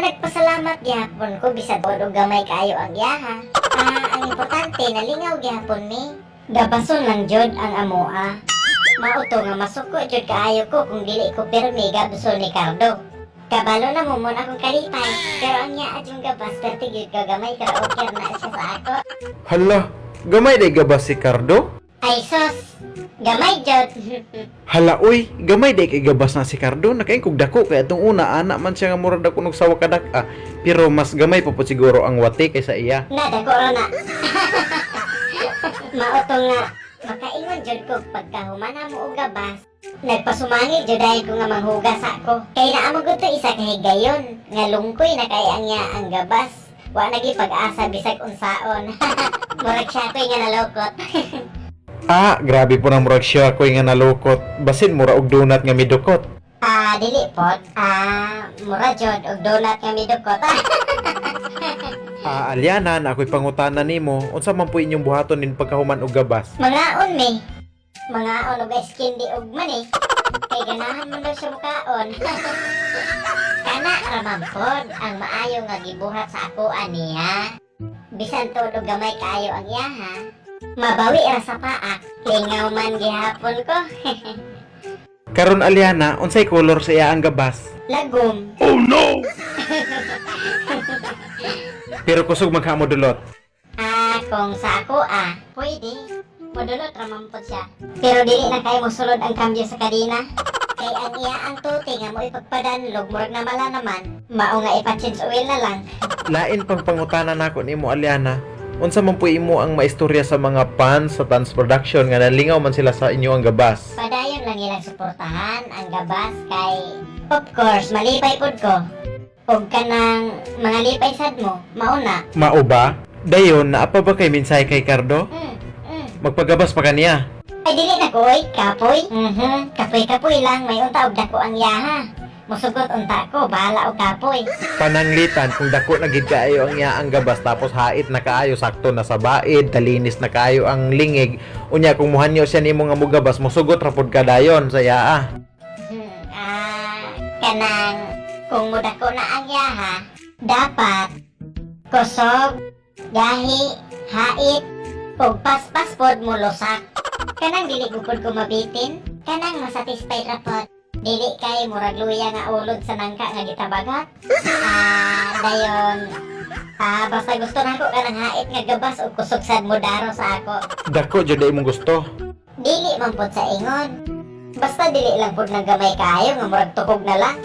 Nagpasalamat gihapon ko bisag og gamay kaayo ang iyaha. Ah, ang importante nalingaw gihapon mi. Gabason lang jud ang amoa. Mao to nga masuko jud kaayo ko kung dili ko pirmi gabson ni Cardo. Kabalo na mo mon akong kalipay. Pero ang iya yung gabas, perti gyud ka gamay, pero okay na siya sa ako. Hala, gamay day gabas si Cardo? Ay sus, gamay jud. Hala uy, gamay day kay gabas na si Cardo. Nakain kog dako kay atong una ana man siya nga murag dako og sawa kadak-a. Pero mas gamay pa po siguro ang wati kaysa iya. Na, dako ra na. Mao to nga, makaingon jud ko pagkahumana mo og gabas. Nagpasumangi jud dayon ko nga manghugas ako. Kay naa man gud to isa ka higayon nga lungkoy na kay ang iya ang gabas. Wa nagi pag-asa bisag unsaon. Murag siya ko'y nga nalukot. Ah, grabe po nang murag siya ko'y nga nalukot. Basin mura og donut nga midukot. Ah, dili pod. Ah, mura jud og donut nga midukot. Ah, Aliana, na ako'y pangutana nimo, unsa man po inyong buhaton nin pagkahuman og gabas? Mangaon mi. Mangaon og ice candy og mani. Kay ganahan man daw siya mukaon. Kana ra man pod ang maayo nga gibuhat sa ako aniya. Bisan tuod og gamay kaayo ang iyaha. Mabawi ra sa paak. Lingaw man gihapon ko. Karon, Aliana, unsay color sa iya ang gabas? Lagom. Oh no! Pero kusog magkamo dulot. Ah, kung sa ako ah, pwede. Modulot ra man pod siya. Pero dili na kay mosulod ang kambyo sa kadena. Kay ang iya ang tuti nga mo ipagpadanlog murag na mala naman. Mao nga ipa-change oil na lang. Lain pang pangutana nako nimo, Aliana. Unsa man po imo ang maistorya sa mga fans sa Tans Production nga nalingaw man sila sa inyo ang gabas? Padayon lang ilang suportahan ang gabas kay of course malipay pod ko. Og kanang mga lipay sad mo, mauna. Mao ba? Dayon, naa pa ba kay mensahe kay Cardo? Magpagabas pa kaniya. Ay dili na ko oy, kapoy. Kapoy-kapoy lang may unta og dako ang yaha. Musugot unta ko, bahala og kapoy. Pananglitan kung dako na gid kaayo ang iya ang gabas tapos hait na kaayo, sakto na sa baid, talinis na kaayo ang lingig. Unya kung muhanyo siya nimo nga mugabas, mosugot ra pud ka dayon sa iya. Ah, kanang kung mudako na ang yaha, dapat kusog, gahi, hait, ug paspas pod mo lusak. Kanang dili gud ko mabitin, kanang masatisfy ra pod. Dili kay murag luya nga ulod sa nangka nga gitabagat. Ah, dayon. Ah, basta gusto nako kanang hait nga gabas ug kusog sad mo daro sa ako. Dako jud ay imong gusto. Dili man pod sa ingon. Basta dili lang pod nang gamay kaayo nga murag tukog na lang.